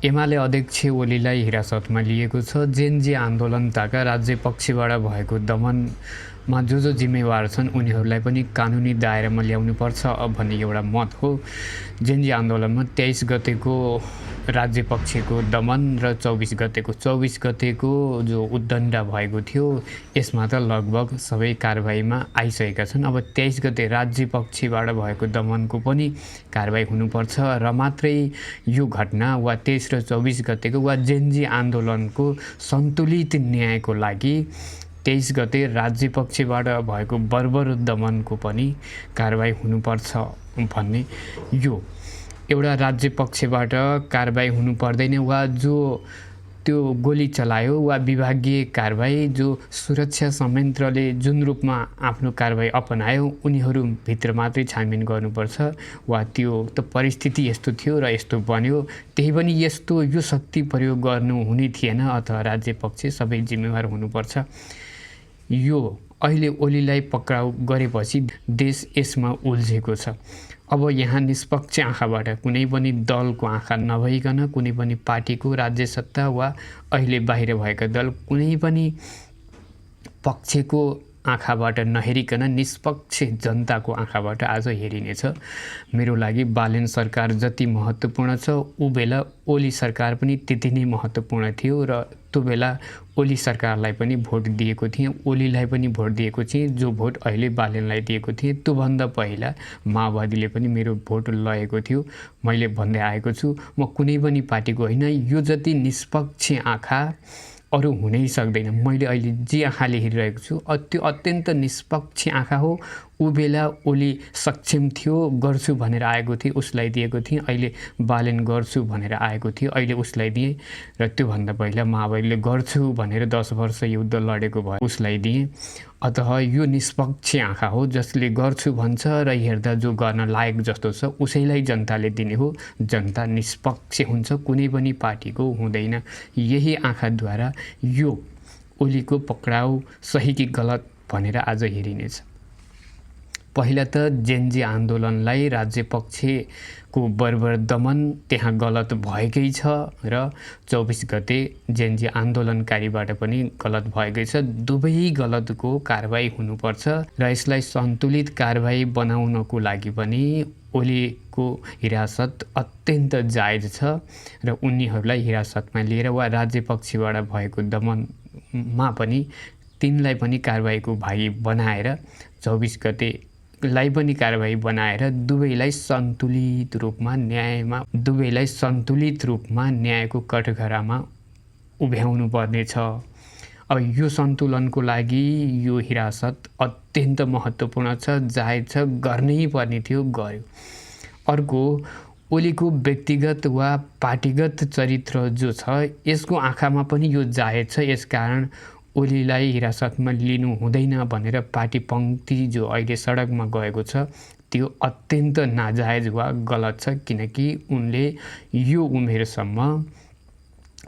एमाले अध्यक्ष ओलीलाई हिरासतमा लिएको छ। जेनजी आन्दोलनताका राज्य पक्षबाट भएको दमनमा जो जिम्मेवार छन् उनीहरूलाई पनि कानुनी दायरामा ल्याउनुपर्छ भन्ने एउटा मत हो। जेनजी आन्दोलनमा 23 गतेको राज्य पक्षको दमन र 24 गतेको जो उद्दण्ड भएको थियो यसमा त लगभग सबै कारबाहीमा आइसकेका छन्। अब 23 गते राज्य पक्षबाट भएको दमनको पनि कारबाही हुनुपर्छ र मात्रै यो घटना वा 23 र 24 गतेको वा जेनजी आन्दोलनको सन्तुलित न्यायको लागि 23 गते राज्य पक्षबाट भएको बर्बर दमनको पनि कारबाही हुनुपर्छ भन्ने यो एउटा राज्य पक्षबाट कारबाही हुनु पर्दैन वा जो त्यो गोली चलायो वा विभागीय कारबाही जो सुरक्षा संयन्त्रले जुन रूपमा आफ्नो कारबाही अपनायो उनीहरू भित्र मात्रै छानबिन गर्नुपर्छ वा त्यो त परिस्थिति यस्तो थियो र यस्तो बन्यो त्यही पनि यस्तो यो शक्ति प्रयोग गर्नु हुने थिएन अथवा राज्य पक्ष सबै जिम्मेवार हुनुपर्छ। यो अहिले ओलीलाई पक्राउ गरेपछि देश यसमा उल्झेको छ। अब यहाँ निष्पक्ष आँखाबाट कुनै पनि दलको आँखा नभइकन कुनै पनि पार्टीको राज्य सत्ता वा अहिले बाहिर भएका दल कुनै पनि पक्षको आँखाबाट नहेरिकन निष्पक्ष जनताको आँखाबाट आज हेरिनेछ। मेरो लागि बालेन सरकार जति महत्त्वपूर्ण छ उ बेला ओली सरकार पनि त्यति नै महत्त्वपूर्ण थियो र त्यो बेला ओली सरकारलाई पनि भोट दिएको थिएँ, ओलीलाई पनि भोट दिएको थिएँ। जो भोट अहिले बालेनलाई दिएको थिएँ त्योभन्दा पहिला माओवादीले पनि मेरो भोट लगेको थियो। मैले भन्दै आएको छु म कुनै पनि पार्टीको होइन, यो जति निष्पक्ष आँखा अरू हुनै सक्दैन। मैले अहिले जे आँखाले हेरिरहेको छु त्यो अत्यन्त निष्पक्ष आँखा हो। ऊ बेला ओली सक्षम थियो, गर्छु भनेर आएको थिएँ, उसलाई दिएको थिएँ। अहिले बालेन गर्छु भनेर आएको थियो, अहिले उसलाई दिएँ र त्योभन्दा पहिला माओवादीले गर्छु भनेर 10 वर्ष युद्ध लडेको भए उसलाई दिएँ। अतः यो निष्पक्ष आँखा हो, जसले गर्छु भन्छ र हेर्दा जो गर्न लायक जस्तो छ उसैलाई जनताले दिने हो। जनता निष्पक्ष हुन्छ, कुनै पनि पार्टीको हुँदैन। यही आँखाद्वारा यो ओलीको पक्राउ सही कि गलत भनेर आज हेरिनेछ। पहिला त जेनजी आन्दोलनलाई राज्य पक्षको बर्बर दमन त्यहाँ गलत भएकै छ र 24 गते जेनजी आन्दोलनकारीबाट पनि गलत भएकै छ। दुवै गलतको कारबाही हुनुपर्छ र यसलाई सन्तुलित कारबाही बनाउनको लागि पनि ओलीको हिरासत अत्यन्त जायज छ र उनीहरूलाई हिरासतमा लिएर वा राज्य पक्षबाट भएको दमनमा पनि तिनलाई पनि कारबाहीको भागी बनाएर 24 गतेलाई पनि कारबाही बनाएर दुवैलाई सन्तुलित रूपमा न्यायको कठघरामा उभ्याउनु पर्नेछ। अब यो सन्तुलनको लागि यो हिरासत अत्यन्त महत्त्वपूर्ण छ, जायज छ, गर्नै पर्ने थियो, गर्यो। अर्को ओलीको व्यक्तिगत वा पार्टीगत चरित्र जो छ यसको आँखामा पनि यो जायज छ। यसकारण ओलीलाई हिरासतमा लिनु हुँदैन भनेर पार्टी पङ्क्ति जो अहिले सडकमा गएको छ त्यो अत्यन्त नाजायज वा गलत छ। किनकि उनले यो उमेरसम्म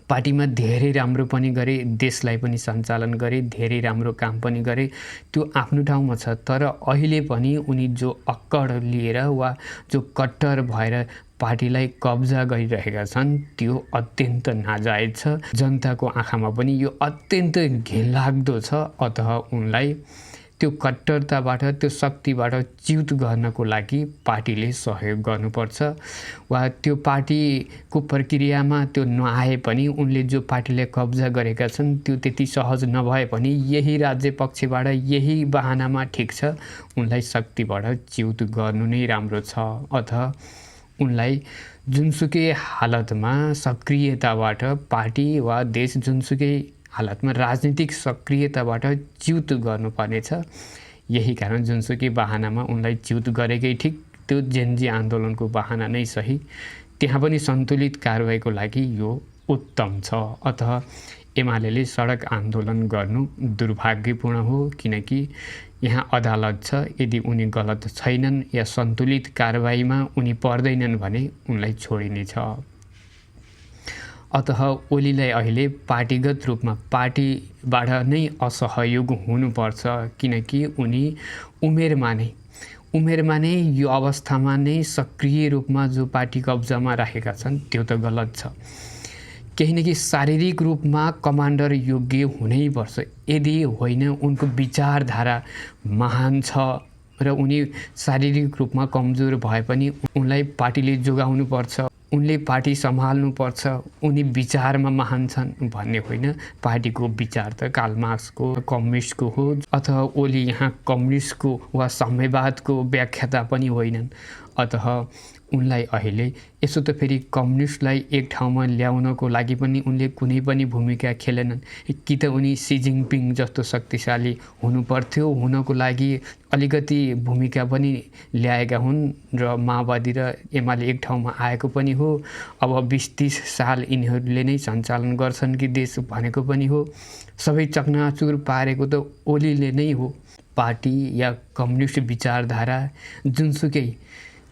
पार्टीमा धेरै राम्रो पनि गरे, देशलाई पनि सञ्चालन गरे, धेरै राम्रो काम पनि गरे, त्यो आफ्नो ठाउँमा छ। तर अहिले पनि उनी जो अक्कड लिएर वा जो कट्टर भएर पार्टीलाई कब्जा गरिरहेका छन् त्यो अत्यन्त नाजायज छ। जनताको आँखामा पनि यो अत्यन्त घिनलाग्दो छ। अतः उनलाई त्यो कट्टरताबाट त्यो शक्तिबाट च्युत गर्नको लागि पार्टीले सहयोग गर्नुपर्छ वा त्यो पार्टीको प्रक्रियामा त्यो नआए पनि उनले जो पार्टीले कब्जा गरेका छन् त्यो त्यति सहज नभए पनि यही राज्य पक्षबाट यही बहानामा ठिक छ, उनलाई शक्तिबाट च्युत गर्नु नै राम्रो छ। अतः उनलाई जुनसुकै हालतमा सक्रियताबाट पार्टी वा देश जुनसुकै हालतमा राजनीतिक सक्रियताबाट च्युत गर्नुपर्नेछ। यही कारण जुनसुकै बहानामा उनलाई च्युत गरेकै ठिक, त्यो जेनजी आन्दोलनको बहाना नै सही। त्यहाँ पनि सन्तुलित कारबाहीको लागि यो उत्तम छ। अतः एमालेले सडक आन्दोलन गर्नु दुर्भाग्यपूर्ण हो, किनकि यहाँ अदालत छ। यदि उनी गलत छैनन् या सन्तुलित कारबाहीमा उनी पर्दैनन् भने उनलाई छोडिनेछ। अतः ओलीलाई अहिले पार्टीगत रूपमा पार्टीबाट नै असहयोग हुनुपर्छ, किनकि उनी उमेरमा नै यो अवस्थामा नै सक्रिय रूपमा जो पार्टी कब्जामा राखेका छन् त्यो त गलत छ। केही न केही शारीरिक रूपमा कमान्डर योग्य हुनैपर्छ। यदि होइन उनको विचारधारा महान छ र उनी शारीरिक रूपमा कमजोर भए पनि उनलाई पार्टीले जोगाउनुपर्छ, उनले पार्टी सम्हाल्नुपर्छ, उनी विचारमा महान छन् भन्ने होइन। पार्टीको विचार त कार्ल मार्क्सको, कम्युनिस्टको हो, अथवा ओली यहाँ कम्युनिस्टको वा साम्यवादको व्याख्याता पनि होइनन्। अतः उनलाई अहिले यसो त फेरि कम्युनिस्टलाई एक ठाउँमा ल्याउनको लागि पनि उनले कुनै पनि भूमिका खेलेनन्। कि त उनी सी जिनपिङ जस्तो शक्तिशाली हुनुपर्थ्यो, हुनको लागि अलिकति भूमिका पनि ल्याएका हुन् र माओवादी र एमाले एक ठाउँमा आएको पनि हो। अब 20-30 साल यिनीहरूले नै सञ्चालन गर्छन् कि देश भनेको पनि हो। सबै चकनाचुर पारेको त ओलीले नै हो। पार्टी या कम्युनिस्ट विचारधारा जुनसुकै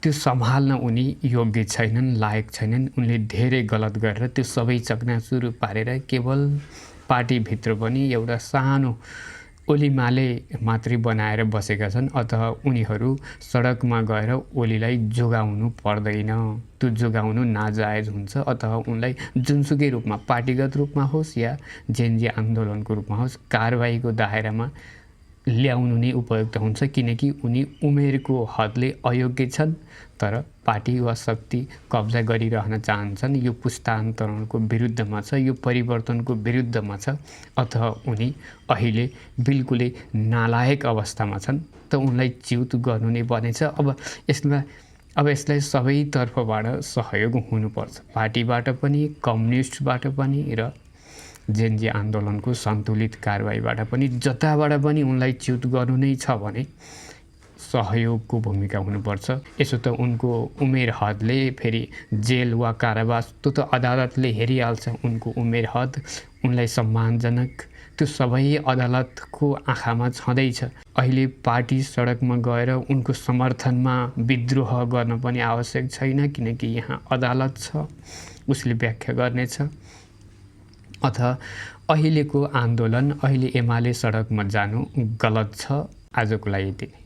त्यो सम्हाल्न उनी योग्य छैनन्, लायक छैनन्। उनले धेरै गलत गरेर त्यो सबै चकनाचुर पारेर केवल पार्टीभित्र पनि एउटा सानो ओलीमाले मात्रै बनाएर बसेका छन्। अतः उनीहरू सडकमा गएर ओलीलाई जोगाउनु पर्दैन, त्यो जोगाउनु नाजायज हुन्छ। अतः उनलाई जुनसुकै रूपमा, पार्टीगत रूपमा होस् या जेनजी आन्दोलनको रूपमा होस्, कारबाहीको दायरामा ल्याउनु नै उपयुक्त हुन्छ। किनकि उनी उमेरको हदले अयोग्य छन्, तर पार्टी वा शक्ति कब्जा गरिरहन चाहन्छन्। यो पुस्तान्तरणको विरुद्धमा छ, यो परिवर्तनको विरुद्धमा छ। अतः उनी अहिले बिल्कुलै नालायक अवस्थामा छन्, त उनलाई च्युत गर्नु नै पर्नेछ। अब यसलाई सबैतर्फबाट सहयोग हुनुपर्छ, पार्टीबाट पनि, कम्युनिस्टबाट पनि र जेनजी आन्दोलनको सन्तुलित कारबाहीबाट पनि। जताबाट पनि उनलाई च्युत गर्नु नै छ भने सहयोगको भूमिका हुनुपर्छ। यसो त उनको उमेर हदले फेरि जेल वा कारावास त्यो त अदालतले हेरिहाल्छ। उनको उमेर हद, उनलाई सम्मानजनक, त्यो सबै अदालतको आँखामा छँदैछ। अहिले पार्टी सडकमा गएर उनको समर्थनमा विद्रोह गर्न पनि आवश्यक छैन, किनकि यहाँ अदालत छ, उसले व्याख्या गर्नेछ। अथवा अहिलेको आन्दोलन, अहिले एमाले सडकमा जानु गलत छ। आजको लागि यति।